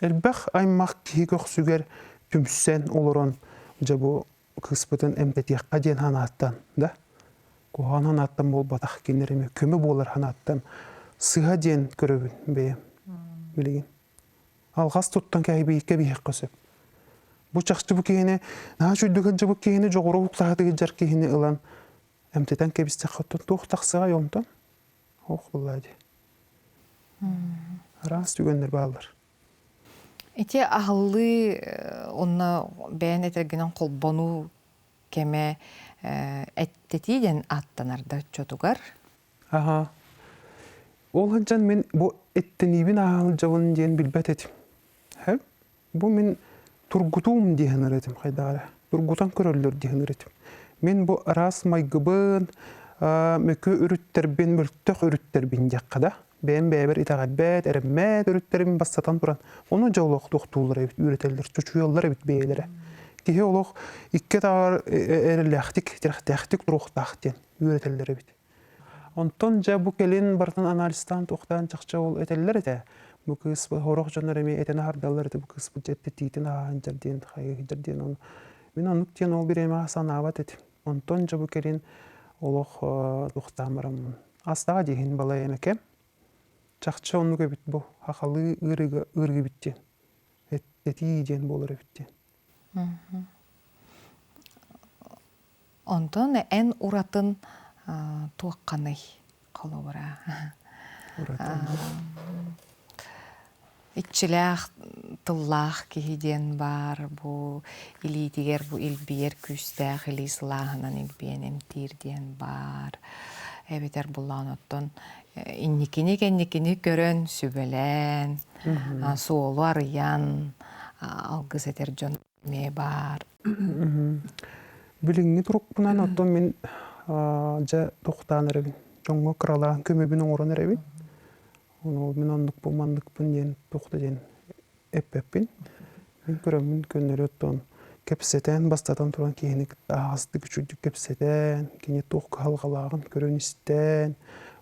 Элбэх аймах киһи көхсүгэр түмсэн олорон дьэ бу кыыспытын эмтэтиэххэ диэн санааттан да куһаҕан санааттан буолбатах кинилэр эмиэ көмө буолар санааттан сыһа диэн көрөбүн бэйэм билигин. Алҕас туттан кэһэбииккэ биһиэххэ сөп. Бу чахчы бу киһини наһаа үчүгдүк сылдьыбыт киһини дьоҕуру уктаһатыгар дьар киһини ылан эмтэтэн кэбистэххэ оттон туох тахсыаҕай онтон? Ох буллаа дии. Араас түгэннэр бааллар. Ити аһыллыы онно бэйэн этэргинэн холбонуу кэмэ эттэтии диэн ааттанар да оччотугар. Аха. Ол сылдьан мин бу эттениибин ааһылдьабын диэн билбэт этим. Һэ? Бу мин тургутуум диэн этим хайдах эрэ. Тургутан көрөллөр диэн этим. Мин бу араас майгыбын, мөкү өрүттэрбин, мөлтөх өрүттэрбин диэххэ да, бэйэм бэйэбэр итэҕэйбэт, эрэммэт өрүттэрин бастатан туран, ону дьэ олох туохтууллар эбит, үөрэтэллэр, чочуйаллар эбит бэйэлэрэ. Киһи олох икки атаҕар эрэллээхтик, тирэхтээхтик туруохтаах диэн үөрэтэллэр эбит. Онтон дьэ бу кэлин барытын анализтаан туохтаан чахчы ол этэллэр этэ. Бу кыыс сорох дьоннор эмиэ этэн аһардаллар этэ бу кыыспыт дьэ тиитин ааһан дьэр диэн хайыһыйдар диэн ону мин оннук диэн ол бириэмэҕэ санаабат этим. Онтон дьэ бу кэлин олох туохтаан бараммын астаҕа диэһин балай эмэ кэм. Чахчы оннук эбит бу хахалыы ыарыыга ыарыыбыт диэн этии диэн буолар эбит диэн. Онтон эн уратын туохханый холобура? Уратын. Иччилээх тыллаах киһи диэн баар бу илиитигэр бу илбийэр күүстээх илии сылааһынан илбийэн эмтиир диэн баар. Эбэтэр буллаан оттон инникини кэнникини көрөн сүбэлээн суолу арыйан алгыс этэр дьон эмиэ баар. Билиҥҥи турукпунан оттон мин дьэ тохтоон эрэбин. Дьоҥҥо кыралаан көмөбүн оҥорон эрэбин. Ону мин оннукпун манныкпын диэн туох да диэн эппэппин. Мин көрөммүн көннөрү оттон кэпсэтэн, бастатан туран киһини кытта аһаҕастык үчүгдүк кэпсэтэн, кини туох кыһалҕалааҕын көрөн-истэн,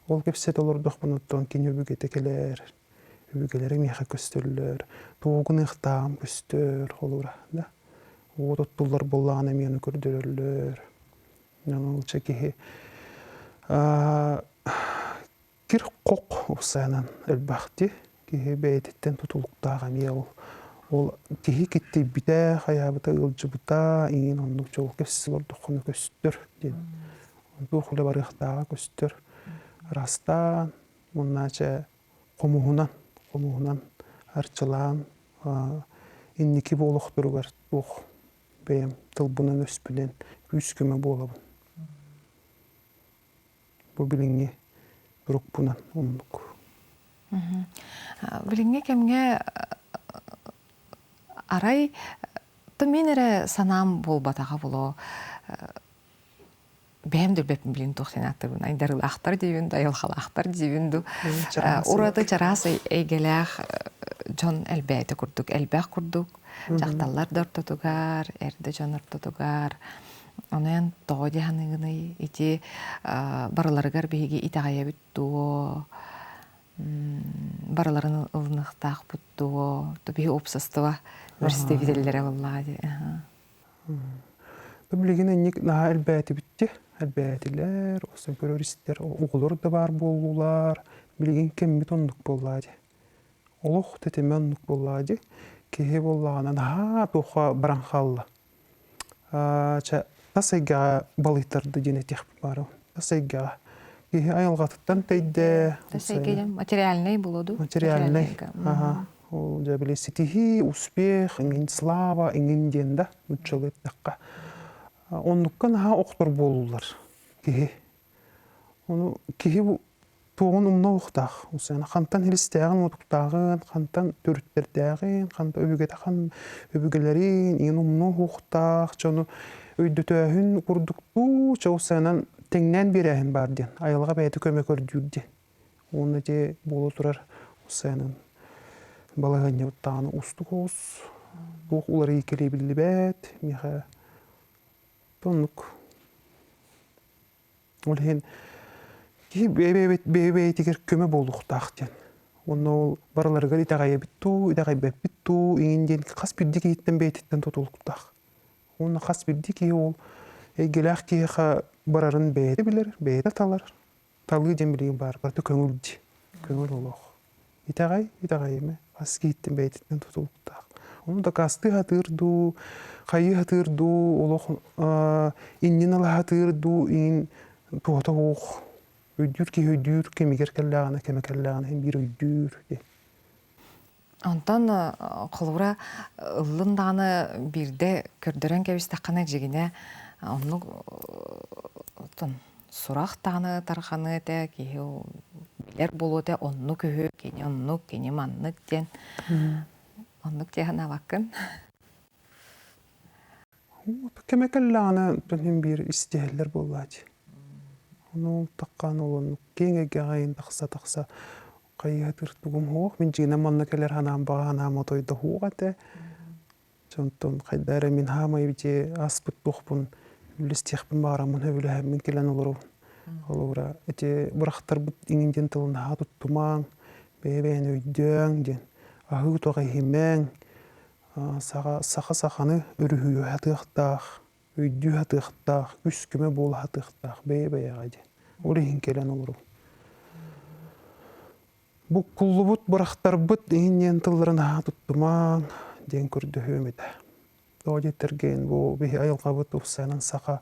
ол кэпсэтэ олордохпуна оттон кини өбүгэтэ кэлэр, өбүгэлэрэ миэхэ көстөллөр, тугу гыныахтааҕым көстөр, холобура да. Уот оттуллар буоллаҕына эмиэ ону көрдөрөллөр. Онон киһи кир-хох уопсайынан элбэхти. Киһи бэйэтиттэн тутулуктаах эмиэ ол. Ол киһи киттийбитэ, хайаабыта ыалдьыбыта, иҥин оннук дьол кэс олордоххуна көстөр диэн. Туох үлэ барыахтааҕа көстөр. Ырастаан, уонна чэ хомуһунан, хомуһунан арчылаан инники бу олохторугар туох бэйэм тылбынан-өспүнэн күүс-көмө буолабын. Бу билиҥҥи турукпунан оннук. Билиҥҥи кэмҥэ арай мин эрэ санаам буолбатаҕа буолуо бэйэм да билбэппин билин туох диэн ааттыыбын айдарыылаахтар диибин да айылҕалаахтар диибин дуу ураты чараас эйгэлээх дьон элбээтэ курдук элбэх курдук дьахталлар да ортотугар эр да дьон ортотугар Онон тоҕо дии саныыгыный ити барыларыгар биһиги итэҕэйэбит дуо барыларын ылыныахтаахпыт дуо биһи уопсастыба представителлэрэ буоллаҕа дии Билигин инник наһаа элбээтибитти элбээтилэр осон көрөр истэр оҕолор да баар буоллулар билигин кэммит оннук буоллаа дии олох тэтимэ оннук буоллаа дии киһи буоллаҕына наһаа туохха баран хаалла Чэ, тас эйгэҕэ балыйтарды диэн этиэхпин баарым. Тас эйгэҕэ. Киһи айылҕатыттан тэйдэ. Тас эйгэ материальный буолуо дуу? Материальный. Аха. Ол дьэ били ситиһии, успех, иҥин слава, иҥин диэн да нуччалыы эттэххэ. Оннукка наһаа охтор буолуллар киһи. Ону киһи туоҕун умна уохтаах. Хантан хиристээҕин уотуктааҕын, хантан төрүттэрдээҕин, хантан өбүгэтэ хан өбүгэлэрин иин умнуо уохтаах дьону өйдөтөөһүн курдук туу чоусанан тэҥнээн биэрээһин баар диэн айылҕа бэйэтэ көмө көрдүүр диэн. Уонна ити буола турар усанан балаһыанньабыт даҕаны уустук оҕус туох уларыйыы кэлиэ биллибэт миэхэ оннук Ол иһин киһи бэйэ-бэйэтигэр көмө буолуохтаах диэн. Уонна ол барыларыгар итэҕэйэбит дуу, итэҕэйбэппит дуу иҥин диэн хас биирдии киһиттэн бэйэтиттэн тутулуктаах. Уонна хас биирдии киһи ол эйгэлээх киһиэхэ барарын бэйэтэ билэр, бэйэтэ талар. Талыы диэн билигин баар, барыта көҥүл дии. Көҥүл олох. Итэҕэй, итэҕэйимэ, хас киһиттэн бэйэтиттэн тутулуктаах. Ону дакаастыы сатыыр дуу, хайыы сатыыр дуу, олох иннин ыла сатыыр дуу, иҥин туһата суох. Өйдүүр киһи өйдүүр, кэмигэр кэллэҕинэ, кэмэ кэллэҕинэ син биир өйдүүр диэн. Онтон холобура ыллын даҕаны биирдэ көрдөрөн кэбистэххинэ дьигинэ оннук оттон сурах даҕаны тарҕаныа этэ, киһи билэр буолуо этэ оннук үһү, кини оннук, кини маннык диэн. Оннук дии санаабаккын? Кэмэ кэллэҕинэ оттон биир истиһэллэр буоллааччы. Ону таххан ол оннук киэҥ эйгэҕэ иһин тахса-тахса хайыһа тугум суох. Мин дьиҥинэн манна кэлэр санаам баҕа санаам отой да суох этэ. Онтон хайда эрэ мин хаамай дьиэ аспыт туохпун үллэстиэхпин баҕараммын сөбүлэһэммин кэлэн олоробун. Холобура, ити бырахтарбыт иҥин диэн тылын наһаа туттумаҥ, бэйэ-бэйэни өйдөөҥ диэн, аһыы утах иһимэҥ, Саха саханы өрүһүйэ сатыахтаах, өйдүү сатыахтаах, үс-көмө буола сатыахтаах бэйэ-бэйэҕэ диэн. Ол иһин кэлэн олоробун. Буккуллубут бырахтарбыт иһин диэн тылларын аһаа туттумаҥ диэн көрдөһүөм этэ. Тоҕо диэтэргин бу биһи айылҕабыт уопсайынан саха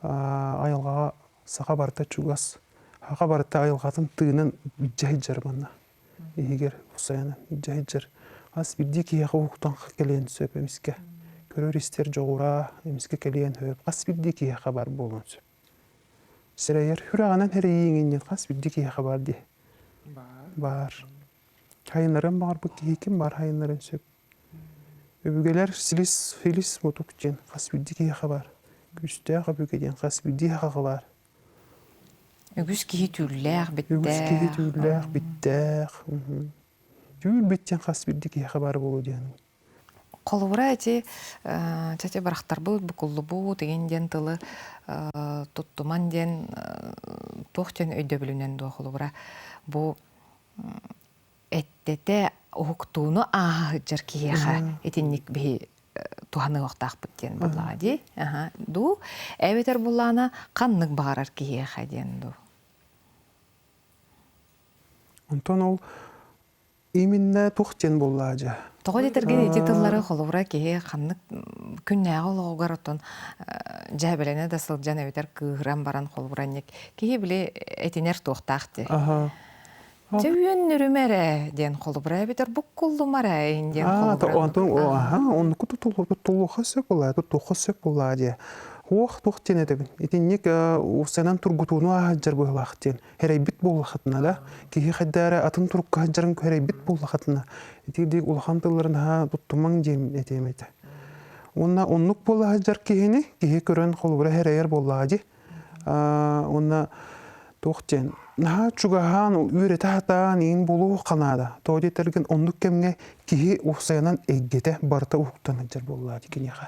айылҕаҕа саха барыта чугас, саха барыта айылҕатын тыынын илдьэ сылдьар манна. Иһигэр усайан илдьэ сылдьар хас биирдии киһиэхэ уһуктан кэлиэн сөп эмискэ. Көрөр-истэр дьоҕура эмискэ кэлиэн сөп. Хас биирдии киһиэхэ баар буолуон сөп. Сэрэйэр сүрэҕинэн эрийииҥин диэн хас биирдии киһиэхэ баар дии. Баар. Хайыннарыан баҕарбыт киһи ким баар хайыннарыан сөп. Өбүгэлэр силис, силис мутук диэн хас биирдии киһиэхэ баар. Күүстээх өбүгэ диэн хас биирдии киһиэхэ баар. Үгүс киһи түүллээх, Үгүс киһи биттээх. түүллээх, биттээх. Түүл биттэн хас биирдии киһиэхэ баар буолуо диэн. Холобура ити чэ бырахтарбыт, букуллубут игин диэн тылы туттуман диэн туох диэн өйдөбүлүнэн дуо холобура бу эттэтэ уһуктууну ааһа сылдьар киһиэхэ итинник биһи туһаныахтаахпыт диэн буоллаҕа дии. Дуу эбэтэр буллаана ханнык баҕарар киһиэхэ диэн дуу. Онтон ол именно туох диэн буоллаа дьэ? Тоҕо диэтэргин ити тыллары холобура киһи ханнык күннээҕи олоҕугар оттон дьээбэлэнэ да сылдьан эбэтэр кыыһыран баран холобура киһи били этинэр туохтаах дии. Дьэ үөннүрүмэ эрэ диэн холобура эбэтэр буккуллума эрэ диэн холобура. Онтон оннуку тутулуха сөп буолаа, туттуохха сөп буолаа диэ. Уох туох диэн этэбин. Итинник уусанан тургутууну ааһыдьар быһылаах диэн. Эрэйбит буоллахытына да, киһи хайда эрэ атын турукка сылдьарын эрэйбит буоллахытына, итирдик улахан тылларын аһаа туттумаҥ диэн этиэм этэ. Уонна оннук буола сылдьар киһини киһи көрөн холобура эрэйэр буоллаҕа дии. Уонна туох диэн наһаа чугаһаан үөрэтэ сатаан иин буолуохха наада. Тоҕо диэтэргин оннук кэмҥэ киһи уопсайынан эйгэтэ барыта уһуктан сылдьар буоллаҕа дии киниэхэ.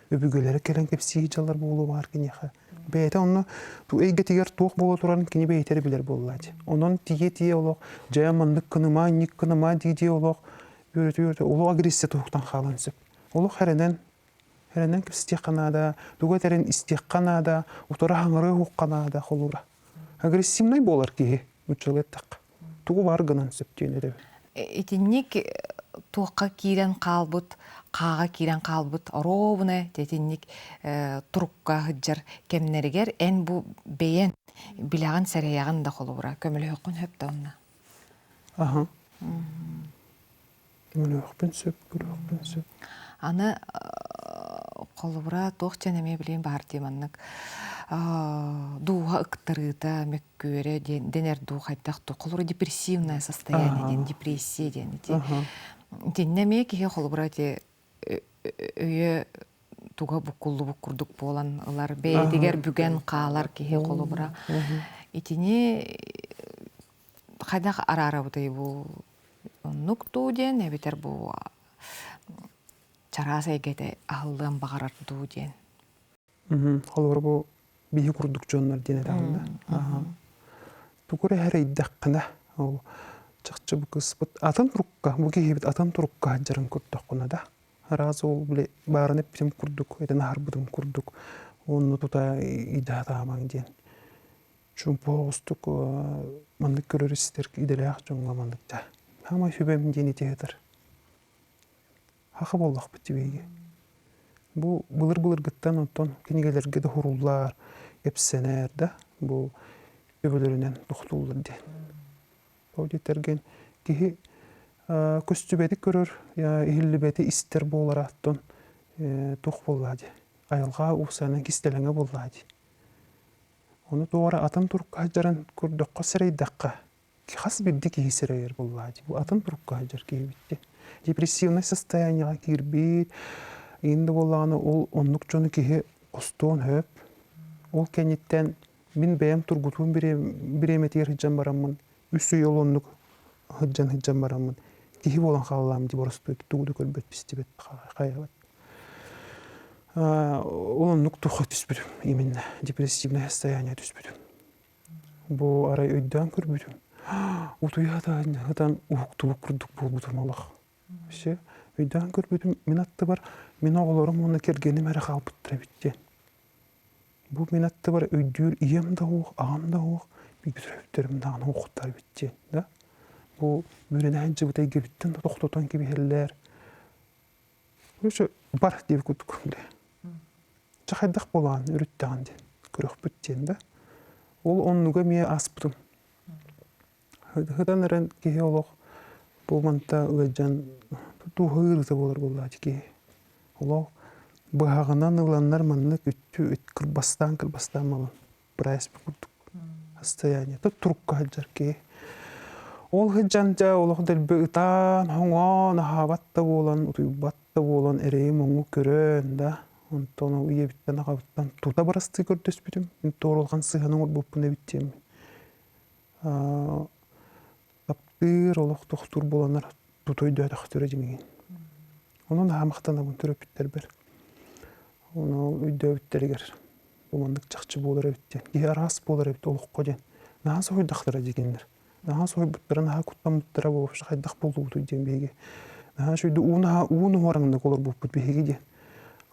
Өбүгэлэрэ кэлэн кэпсии дьаллар буолуо баар киниэхэ. Бэйэтэ онно эйгэтигэр туох буола турарын кини бэйэтэ эрэ билэр буоллаҕа дии. Онон тиийэ-тиийэ олох дьэ маннык гыныма, инник гыныма дии-дии олох үөрэтэ-үөрэтэ олох агрессия туһуктан хаалан сөп. Олох эрэнэн Эрэнэн кэпсэтиэххэ наада, тугу этэрин истиэххэ наада, утары хаҥырыы уһукка наада холуура. Агрессивнай буолар киһи, нууччалыы эттэххэ. Тугу баар гынан сөп диэн этэбин. Итинник туохха киирэн хаалбыт, хааҕа киирэн хаалбыт оруобуна итинник турукка сылдьар кэмнэригэр эн бу бэйэн билэҕин сэрэйэҕин да холобура көмөлөһүөххүн сөп да онно. Аха. Көмөлөһүөхпүн сөп, көрүөхпүн сөп. Аны холобура туох диэн эмиэ билиэн баар дии маннык дууһа ыктарыыта, мөккүөрэ диэн дэнэр дуу хайдах дуу холобура депрессивное состояние диэн депрессия диэн ити итиннэ эмиэ киһи холобура ити өйө туга буккуллубут курдук буолан ылар бэйэтигэр бүгэн хаалар киһи холобура итини хайдах араарабытый бу Оннук дуу диэн эбэтэр бу чараас эйгэтэ аһыллыан баҕарар дуу диэн. Холобура бу биһи курдук дьоннор диэн этэҕин да. Тугу эрэ эрэйдэххинэ ол Чахчы бу кыыспыт атын турукка, бу киһибит атын турукка сылдьарын көрдөххүнэ да, араас ол били баарын эппитим курдук, этэн аһарбытым курдук, онно тута идэһэ диэн. Чуумпу оҕустук маннык көрөр-истэр идэлээх дьоҥҥо маннык да. Хаамай сүбэм диэн ити ыытар. Хаха буоллахпыт дии Бу былыр-былыргыттан онтон кинигэлэргэ да уһуруллар, кэпсэнэр да бу төбөлөрүнэн тохтууллар диэн. Ол диэтэргин киһи көстүбэти көрөр, иһиллибэти истэр буолара оттон туох буоллаа дии, айылҕа уусанан кистэлэҥэ буоллаа дии. Ону туох эрэ атын турукка сылдьарын көрдөххө сэрэйдэххэ, хас биирдии киһи сэрэйэр буоллаа дии. Бу атын турукка сылдьар киһибит дии. Депрессивнай состояниеҕа киирбит, иин да буоллаҕына ол оннук дьону киһи хостуон сөп. Ол кэнниттэн мин бэйэм тургутуум бириэмэтигэр сылдьан бараммын, үс ый ол оннук сылдьан сылдьан бараммын, киһи буолан хааллаам дии боростуой тугу да көрбөт, истибэт, хайабат. Ол оннук туохха түспүтүм именно депрессивное состояние түспүтүм. Бу арай өйдөөн көрбүтүм. Утуйа сытан уһуктубут курдук буолбутум олох. Все өйдөөн көрбүтүм мин аттыбар мин оҕолорум уонна кэргэним эрэ хаалбыттар эбит диэн. Бу мин аттыбар өйдүүр ийэм да суох, аҕам да суох, биир төрөппүттэрим даҕаны суохтар эбит диэн да. Бу үөрэнэ сылдьыбыт эйгэбиттэн да тохтотон кэбиһэллэр. Короче, бар диэбит курдук бile. Чэ хайдах буолаҕын өрүттэҕин диэн көрөхпүт диэн да. Ол оннуга эмиэ ааспытым. Ыһытан эрэн киһи олох бу манта ыалдьан тууһа ыарыыта буолар буоллааччы киһи. Олох быһаҕынан ыланнар маннык үттү кырбастаан кырбастаан малын прайс курдук состояние турукка сылдьар киһи. Ол сылдьан дьэ олох дэлби ытаан, хоҥоон, аһаабат да буолан, утуйбат да буолан эрэйи-муҥу көрөн да, онтон ол ийэбиттэн аҕабыттан тута бырастыы көрдөспүтүм. Мин туорулҕан сыһыан оҥорбуппун эбит диэммин. Таптыыр, олох тохтуур буоланнар тута өйдөөтөхтөрө дьиҥин. Онон наһаа махтанабын төрөппүттэрбэр. Ону өйдөөбүттэригэр бу маннык чахчы буолар эбит диэн. Киһи араас буолар эбит олоххо диэн. Наһаа соһуйдахтара дьигиннэр. Наһаа соһуйбуттара, наһаа куттаммыттара вообще хайдах буоллубутуй диэн биһиги. Наһаа үчүгэй уу наһаа уу нуһараҥнык олорбуппут биһиги диэн.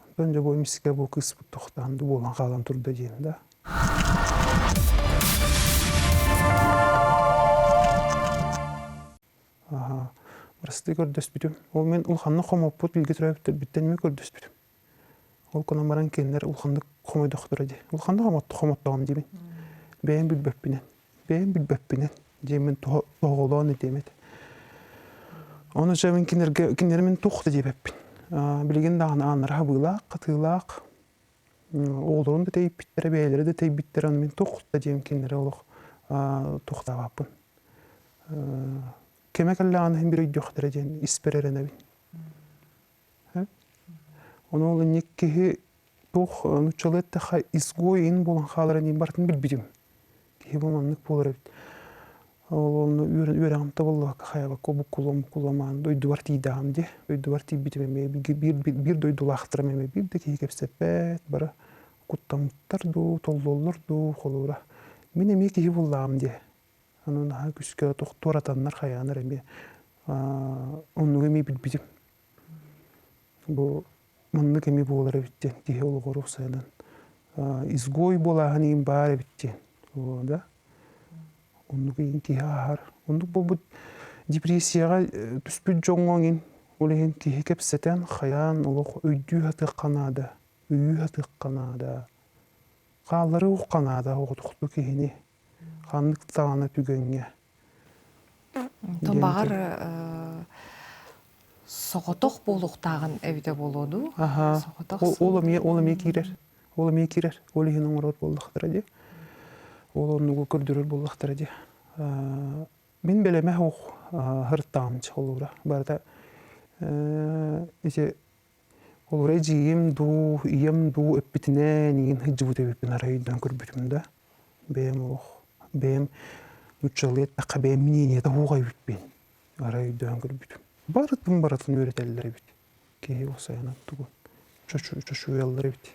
Онтон дьэ бу эмискэ бу кыыспыт тохтоон буолан хаалан турда диэн да. Бырастыы көрдөспүтүм. Ол мин улаханнык хомоппут бииргэ төрөөбүттэрбиттэн эмиэ көрдөспүтүм. Ол гынан баран кинилэр улаханнык хомойдохторо дии. Улаханнык хомоттоҕум диибин. Бэйэм билбэппинэн. Бэйэм билбэппинэн диэммин тоһоҕолоон этиэм этэ. Ону дьэ мин кинилэргэ кинилэри мин туох да диэбэппин. Билигин даҕаны ааннара хабыылаах, хатыылаах. Оҕолорун да тэйиппиттэрэ, бэйэлэрэ да тэйбиттэрэ, ону мин туох да диэм кинилэри олох туохтаабаппын. Кэмэ кэллэҕинэ иһин биир өйдүөхтэрэ диэн испэр эрэнэбин. Ону ол инник киһи туох нууччалыы эттэххэ изгой ин буолан хааларын иһин барытын билбитим. Киһи бу маннык буолар эбит. Ол онно үөрэҕим табыллыбакка хайабакка буккулуом буккулуомаан дойдубар тиийдэҕим дии. Дойдубар тиийбитим эмиэ биир, биир дойдулаахтарым эмиэ биир да киһи кэпсэппэт, бары куттаммыттар дуу, толлоллор дуу, холобура. Мин эмиэ киһи буоллаҕым дии. Аны наһаа күүскэ туоратаннар хайаанар эмиэ оннугу эмиэ билбитим. Бу маннык эмиэ буолар эбит диэн киһи олоҕор уксайынан изгой буолааһын иин баар эбит диэн да оннук иин киһи ааһар оннук буолбут депрессияҕа түспүт дьоҥҥо иҥин ол иһин киһи кэпсэтэн хайаан олох өйдүү сатыахха наада өйүү сатыахха наада хаалларыы уохха наада оҕотохтуу киһини ханнык даҕаны түгэҥҥэ Онтон баҕар соҕотох буолуохтааҕын эбитэ буолуо дуу? Аһаа. Соҕотох Ол эмиэ ол эмиэ киирэр. Ол эмиэ киирэр. Ол иһин оҥорор буоллахтара дии. Ол оннугу көрдөрөр буоллахтара дии. Мин бэлэмэ суох сырыттаҕым холобура. Барыта ити холобура эдьиийим дуу, ийэм дуу эппитинэн игин сылдьыбыт эбиппин арай өйдөөн көрбүтүм да. Бэйэм олох бэйэм нууччалыы эттэххэ бэйэм мнениета суох эбиппин арай өйдөөн көрбүтүм. Барытын барытын үөрэтэллэр эбит. Киһи осайынан тугун чочуйаллар эбит.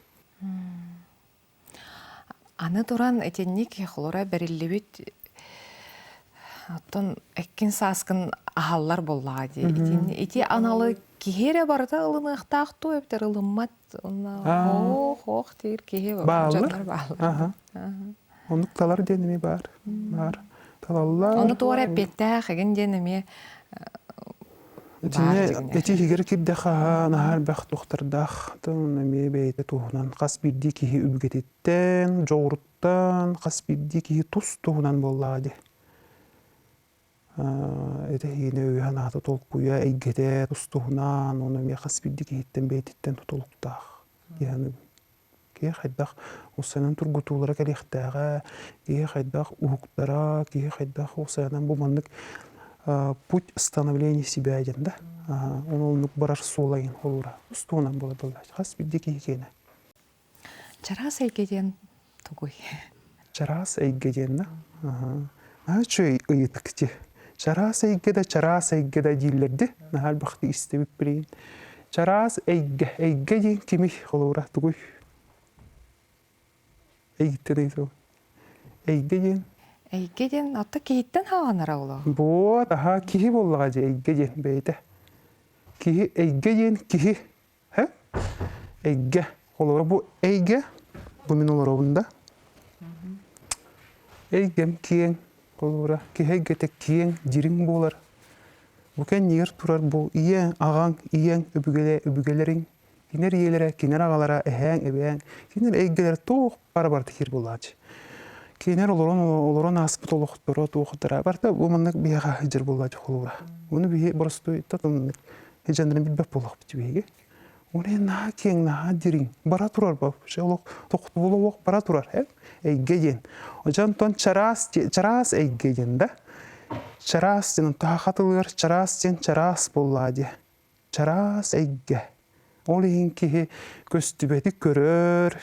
Аны туран итинник холура бэриллибит. Оттон эккин сааскын аһаллар буоллаҕа дии. Итини ити аналы киһи эрэ барыта ылыныахтаах дуу эбэтэр ылыммат уонна ох ох диир киһи Бааллар. дьоннор бааллар. Аха. Оннук талар диэн эмиэ баар. Баар. Талаллар. Ону туора эппиэттээх игин диэн эмиэ баар Итиннэ дьиҥнэр. ити иһигэр киирдэххэ аһаа наһаа элбэх туохтардаах тыл эмиэ бэйэтэ туһунан хас биирдии киһи үбүгэтиттэн, дьоҕуруттан хас биирдии киһи тус туһунан буоллаҕа дии. Этэһиини өйө-санаата толкуйа, эйгэтэ тус туһунан, ону эмиэ хас биирдии киһиттэн бэйэтиттэн тутулуктаах дии саныыбын. Киһи хайдах уссанан тургутуулара кэлиэхтээҕэ, киһи хайдах уһуктара, киһи хайдах уссанан бу маннык путь становления себя диэн да ону оннук барар суола иһин холуура устуонан буола буоллааччы хас биирдии киһи киэнэ. Чараас эйгэ диэн тугуй? Чараас эйгэ диэн да? Наһаа үчүгэй ыйытык дии. Чараас эйгэ да чараас эйгэ да дииллэр дии. Наһаа элбэхтик истибит билигин. Чараас эйгэ. Эйгэ диэн кимий холобура тугуй? Эйгиттэн ыйытабын. Эйгэ диэн? Эйгэ диэн отто киһиттэн хааланара олоо. Вот, аһаа, киһи буоллаҕа дии эйгэ диэн бэйэтэ. Киһи, эйгэ диэн киһи. Һэ? Эйгэ. Холобура бу эйгэ, бу мин олоробун да. Эйгэм киэҥ, холобура, киһи эйгэтэ киэҥ, дириҥ буолар. Бу кэннигэр турар бу ийэҥ, аҕаҥ, ийэҥ, өбүгэлэ, өбүгэлэриҥ, кинилэр ийэлэрэ, кинилэр аҕалара, эһээҥ, эбээҥ, кинилэр эйгэлэрэ туох бары барыта киир буолааччы. Кинилэр олорон олорон ааспыт олохторо туохтара барыта бу маннык биһиэхэ сылдьар буолааччы холобура. Ону биһи боростуой татымнык Дьаннарын билбэт буоллахпыт биһиги. Ол иһин наһаа киэҥ, наһаа дириҥ. Бара турар вообще олох тохтобула олох бара турар э эйгэ диэн. Дьонтон чараас чараас эйгэ диэн да. Чараас диэн таһа хатылыгар чараас диэн чараас буоллаа диэ. Чараас эйгэ. Ол иһин киһи көстүбэти көрөр,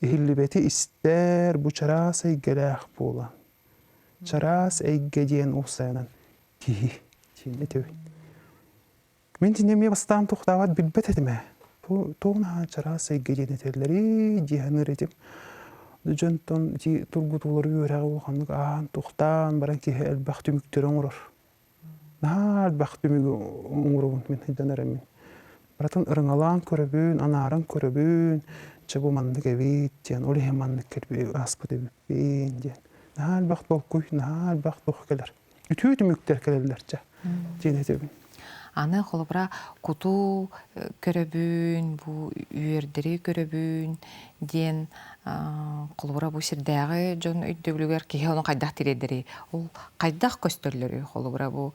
иһиллибэти истэр, бу чараас эйгэлээх буолан. Чараас эйгэ диэн уопсайынан киһи диэн этэбин. Мин итини эмиэ бастаан туохтаабат билбэт этим ээ. Туох наһаа чараас эйгэ диэн этэллэрий дии саныыр этим. Дьонтон ити тургутуулары үөрэҕи улаханнык ааһан туохтаан баран киһи элбэх түмүктэри оҥорор. Наһаа элбэх түмүгү оҥоробун мин сылдьан эрэммин. Барытын ырыҥалаан көрөбүн, анааран көрөбүн, чэ бу маннык эбит диэн, ол иһин маннык ааспыт эбиппин диэн. Наһаа элбэх толкуй, наһаа элбэх туох кэлэр. Үтүө түмүктэр кэлэллэр чэ диэн этэбин. Аны холобура куту көрөбүн, бу үөрдэри көрөбүн диэн холобура бу сирдээҕи дьон өйдөбүлүгэр киһи ону хайдах тириэрдэрий? Ол хайдах көстөллөрүй? Холобура бу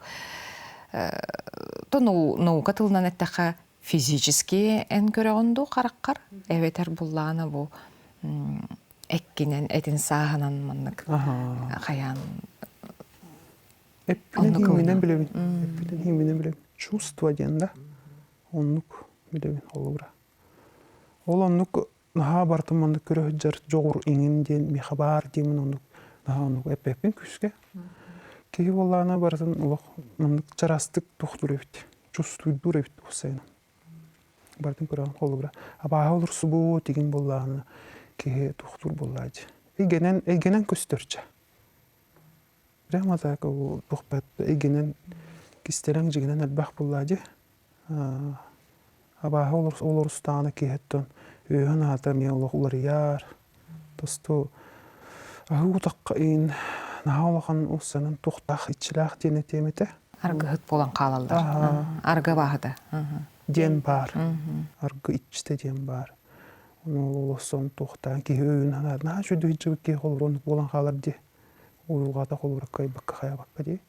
то наука тылынан эттэххэ физически эн көрөҕүн дуу хараххар эбэтэр буллаҕына бу эккинэн этин сааһынан маннык хайаан Эппинэн иҥминэн билэбин. Эппинэн иҥминэн билэбин. Чувство диэн да. Оннук билэбин холобура. Ол оннук наһаа барытын маннык көрө сылдьар дьоҕур иҥин диэн миэхэ баар диэмин оннук наһаа оннук эппэппин күүскэ. Киһи буоллаҕына барытын олох маннык чараастык тохтуур эбит. Чувствуйдуур эбит уопсайынан. Барытын көрөҕүн холобура. Абааһы олорсубут игин буоллаҕына киһи тохтуур буоллаа дии. Эйгэнэн эйгэнэн көстөр чэ. Прямо так туохпат эйгэнэн кистэлэҥ дьиҥинэн элбэх буоллаа дии. Абааһы олорустаҕына киһиттэн үөһүн аата эмиэ олох уларыйар. Тосту аһыы утахха иин наһаа улахан уссанан туохтаах иччилээх диэн этиэм этэ. Аргыһыт буолан хаалаллар. Аргы абааһыта. Диэн баар. Аргы иччитэ диэн баар. Ону олорсон туохтаан киһи өйүн санаат наһаа үчүгэй сылдьыбыт киһи холобур буолан хаалар дии. Уйулҕата холобура кыайбакка хайабакка дии.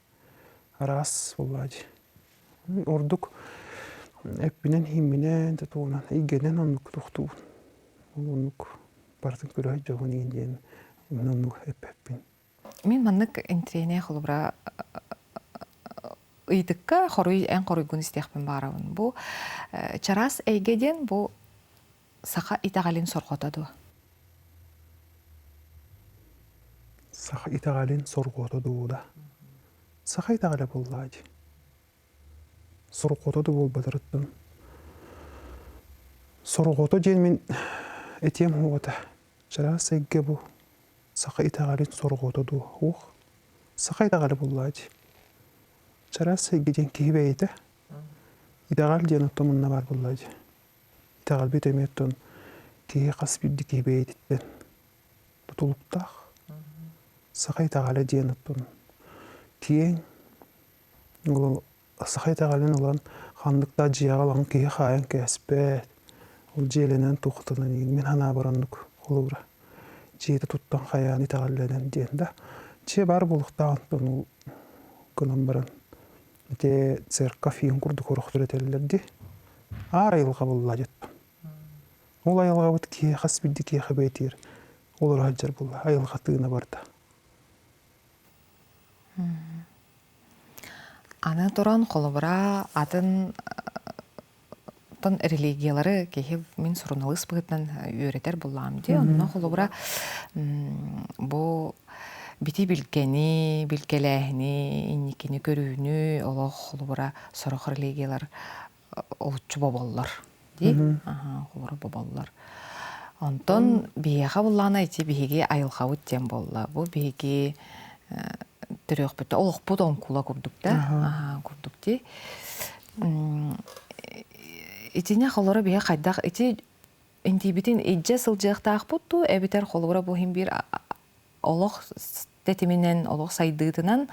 Араас буоллаа дии. Ордук эппинэн иһимминэн тугунан эйгэнэн оннук тохтуубун. Ол оннук барытын көрө сылдьабын иин диэн оннук эппэппин. Мин маннык интириэһинэй холобура ыйытыкка хоруй эн хоруйгун истиэхпин баҕарабын. Бу чараас эйгэ диэн бу саха итэҕэлин сорҕото дуо? Саха итэҕэлин сорҕото дуо да? Саха итэҕэлэ буоллаа дии. Сорҕото да буолбатарыттан. Сорҕото диэн мин этиэм уоҕата. Чараас эйгэ бу саха итэҕэлин сорҕото дуо? Уох. Саха итэҕэлэ буоллаҕа дии. Чараас эйгэ диэн киһи бэйэтэ. Итэҕэл диэн оттон мунна баар буоллаҕа дии. Итэҕэлбит эмиэ оттон киһи хас биирдии киһи бэйэтиттэн тутулуктаах. Саха итэҕэлэ диэн оттон киэҥ ол саха итэҕэлин ылан ханнык да дьиэҕэ ылан киһи хаайан кээспэт. Ол дьиэлэнэн туохтанан мин санаабар оннук холобура дьиэтэ туттан хайаан итэҕэллэнэн диэн да дьиэ баар буолуохтаах онтон ол гынан баран ити церковь иһин курдук орохтор этэллэр дии аар айылҕа буолла дьиттам ол айылҕабыт киһи хас биирдии киһиэхэ бэйэтигэр олоро сылдьар буолла айылҕа тыына барда Аны туран холобура атын Оттон религиялары киһи мин суруналыыс быһыытынан үөрэтэр буллаҕым дии. Онно холобура бу бити билгэни, билгэлээһини, инникини көрүүнү олох холобура сорох религиялар олуччу боболлор дии. Холобура боболлор. Онтон биһиэхэ буллаҕына ити биһиги айылҕабыт диэн буолла. Бу биһиги төрүөхпүт олохпут оҥкула курдук да курдук дии. Итини холоро биһи хайдах ити интиибитин илдьэ сылдьыахтаахпыт дуу эбэтэр холобура бу иһин биир олох тэтиминэн олох сайдыытынан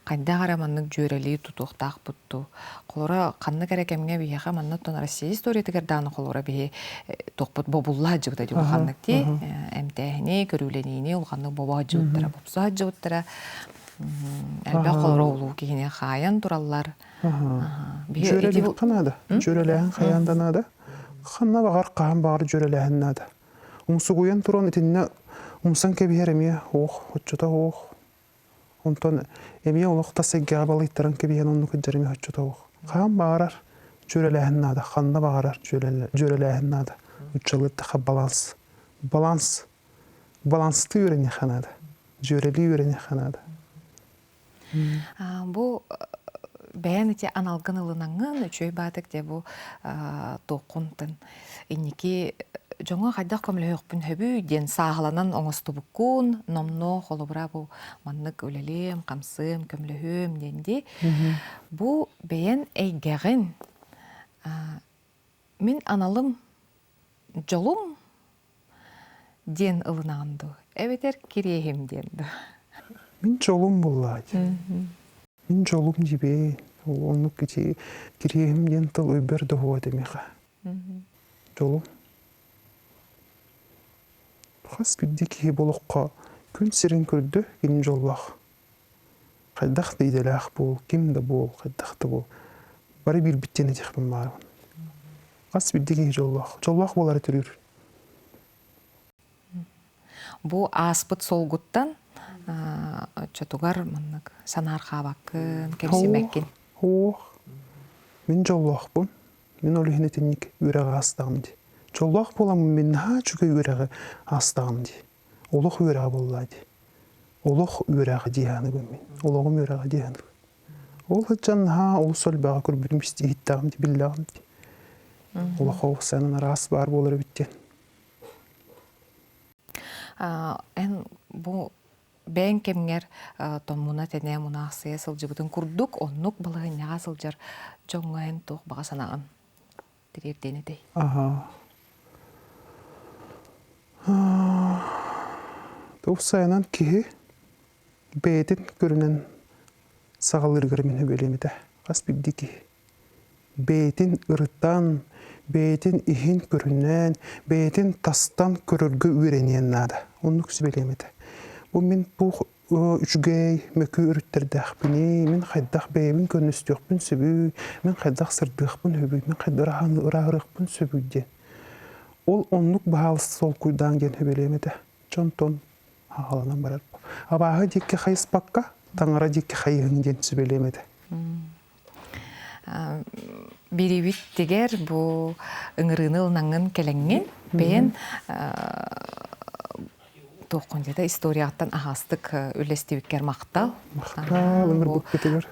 хайдах эрэ маннык дьүөрэлии тутуохтаахпыт дуу холоро ханнык эрэ кэмҥэ биһиэхэ манна оттон Россия историятыгар даҕаны холобура биһи туохпут бобулла сылдьыбыта дии улаханнык дии эмтээһини көрүүлэниини улаханнык бобо сылдьыбыттара бопсо сылдьыбыттара элбэх холоро улуу киһини хаайан тураллар Дьүөрэлиэххэ наада. Дьүөрэлээһин хайаан да наада. Ханна баҕар, хаһан баҕар дьүөрэлээһин наада. Умсугуйан туран итиннэ умсан кэбиһэр эмиэ ох, оччото ох. Онтон эмиэ олох тас эйгэҕэ балыйтаран кэбиһэн оннук сылдьар эмиэ оччото ох. Хаһан баҕарар дьүөрэлээһин наада. Ханна баҕарар дьүөрэлээһин наада. Уччалыы эттэххэ баланс. Баланс. Баланстыы үөрэниэххэ наада. Дьүөрэлии үөрэниэххэ наада. Бу бэйэн ити аналгын ылынаҥҥын үчүгэй баатык дьэ бу туоххунтан инники дьоҥҥо хайдах көмөлөһүөхпүн сөбүй диэн сааһыланан оҥостубуккун номнуо холобура бу маннык үлэлиэм хамсыам көмөлөһүөм диэн дии бу бэйэн эйгэҕин мин аналым дьолум диэн ылынаҕын дуу эбэтэр кириэһим диэн дуу Мин дьолум буоллаа дии. Мин дьолум дьибээ. Оннук ити кириэһим диэн тыл өйбөр да уһуо этэ миэхэ. Дьолум. Хас биирдии киһи бу олоххо күн сирин көрдө, кини дьоллоох. Хайдах да идэлээх буол, ким да буол, хайдах да буол. Бары биирбит диэн этиэхпин баҕарабын. Хас биирдии киһи дьоллоох. Дьоллоох буолара төрүүр. Бу ааспыт суолгуттан оччотугар маннык санаарҕаабаккын, кэмсимэккин. Ох, мин дьоллоохпун. Мин ол иһин итинник үөрэҕи аастаҕым дии. Дьоллоох буоламмын мин наһаа үчүгэй үөрэҕи аастаҕым дии. Олох үөрэҕэ буоллаа дии. Олох үөрэҕэ дии саныыбын мин. Олоҕум үөрэҕэ дии саныыбын. Ол сылдьан наһаа олус элбэҕи көрбүтүм, иһиттэҕим дии, биллэҕим дии. Олоххо уопсайынан араас баар буолар эбит диэн. Эн бу бэйэҥ кэмҥэр томмуна-тэнэ мунаахсыйа сылдьыбытын курдук оннук балаһыанньаҕа сылдьар дьоҥҥо эн туох баҕа санааҕын тириэрдиэн этэй? Аха. Уопсайынан киһи бэйэтин көрүнэн саҕалыырыгар мин сөбүлүөм этэ. Хас биирдии киһи бэйэтин ырытан, бэйэтин иһин көрүнэн, бэйэтин тастан көрөргө үөрэниэн наада. Оннук сүбэлиэм этэ. Бу мин туох үчүгэй, мөкү өрүттэрдээхпиний, мин хайдах бэйэбин көннөстүөхпүн сөбүй, мин хайдах сырдыахпын сөбүй, мин хайдах ырааһырыахпын сөбүй диэн. Ол оннук баһаалыста толкуйдаан диэн сүбэлиэм этэ. Дьонтон аҕаланан барар. Абааһы диэки хайыспакка, таҥара диэки хайыһыҥ диэн сүбэлиэм этэ. Бириибит тигэр бу ыҥырыыны ылынаҥҥын кэлэҥҥин бэйэн туоххун диэтэ историяттан аһаастык үллэстибиккэр махтал. Махтал ыҥырбыккытыгар.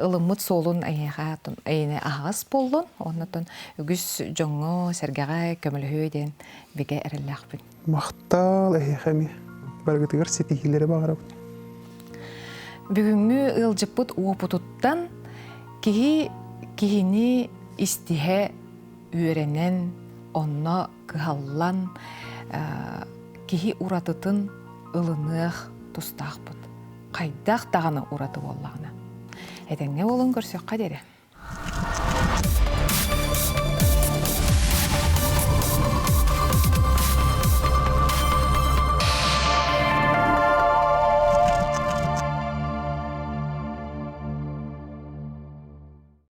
Ылыммыт суолун эйиэхэ эйиэнэ аһаҕас буоллун, оннотон үгүс дьоҥҥо сэргэҕэ көмөлөһүө диэн бигэ эрэллээхпин. Махтал эһиэхэ эмиэ. Барыгытыгар ситиһиилэри баҕарабын. Бүгүҥҥү ыалдьыппыт уопутуттан киһи киһини истиһэ үөрэнэн, онно кыһаллан киһи уратытын ылыныах тустаахпыт. Хайдах даҕаны ураты буоллаҕына. Этэҥҥэ буолун көрсөххө диэри.